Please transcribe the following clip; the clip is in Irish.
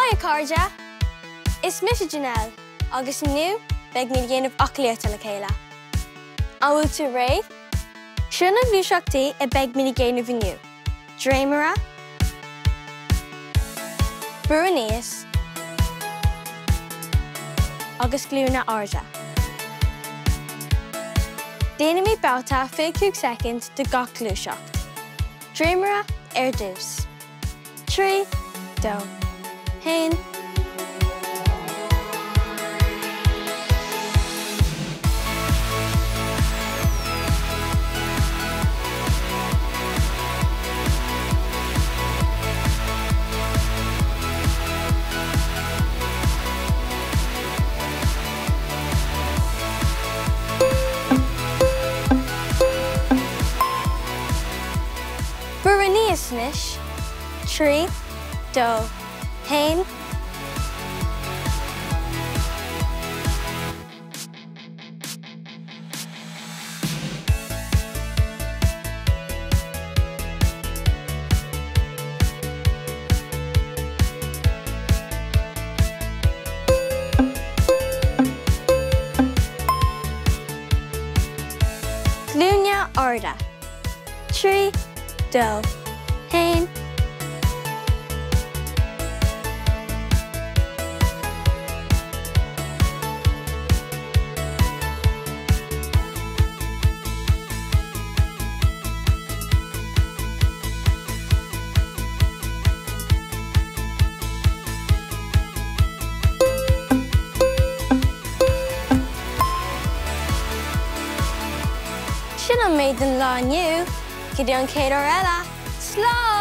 Haigh a chairde! Is mise Janelle agus inniu beidh muid ag déanamh aclaíochta le chéile. An bhfuil tú réidh? Seo na gluaiseachtaí a beidh muid ag déanamh inniu, dréimire, brú aníos agus glúine arda. Déanfaimid babhta 25 soicind de gach gluaiseacht. Dréimire ar dtús. 3, 2, 1. Brú aníos anois. 3, 2, 1. Glúine arda. 3, 2, 1. Sin an méid don lá inniu. Go dtí an chéad uair eile, slán!